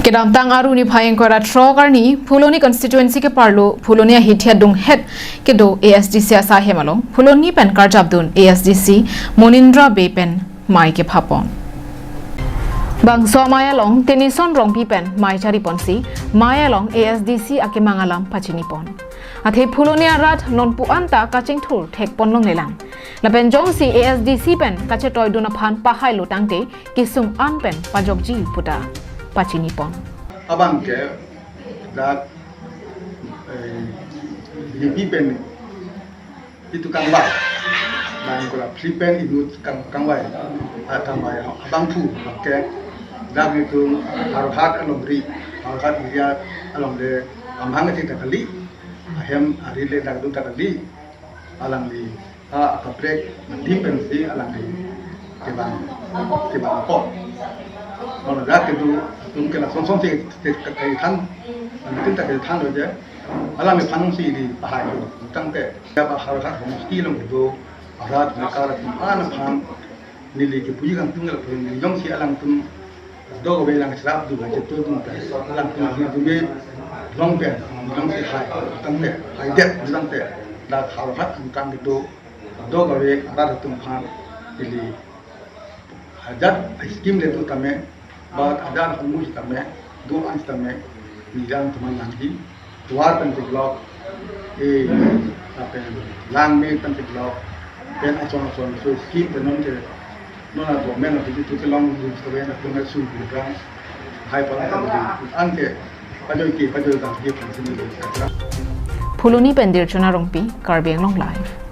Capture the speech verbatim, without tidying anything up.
Kedamtang Aru niphai ingkoi ra throk arni Phuloni constituency keparlo Phuloni ahithi adunghet kedo A S D C asai hem along Phuloni pen karjapdun A S D C Monindra Bey pen mei kephapon. Bangso amei along Tenison Rongpi pen mei chariponsi mei along A S D C akemang alam pachinipon. Athe Phuloni arat non pu-an ta kachingthur thekpon longlelang. Lapen jongsi A S D C pen kachetoidun aphan pahailo tangte kesung an pen pajokji puta pachinipon. Abang ke dak, eh, B J P pen itum kangvai. Bang ingkoi ra phli pen inut kang, kangvai. Ah, kangvai abangphu ke dak itum Howraghat alongri, Howraghat area along le amahang ati ta kali, ahem ari le dak dun ta kali. Alangli, ah, akaprek adim pensi alangli kevang, kevang apot. Non dak kedo atum ke lason son si ke, ke, kethan, atum ta kethanlo je. Alangliphan si ili pahai lo. Tangte ya ba Howraghat homosti along kedo arat mekar atum an aphan neli kepuji kangtung lapen neli jongsi alangtum dok ave lang cherapdun, kachetodun pen alangtum ahin dume long pen, jongsi hai tangte haidet tangte dak Howraghat angkang kedo dok ave arat atum aphan neli ajat scheme le do tame, ba ajat homus tame, do-an tame, neli alangtum aphan nangji, tovar pen develop, eh, lapen langme pen develop, pen ason ason so scheme pen non ke, non a government of the kelong dun so ven atum su program, hai pala pen an ke, pajoi ke, pajoi dam ke, phan sini ke. Phuloni pen Dirchona Rongpi, Karbi Anglong Live.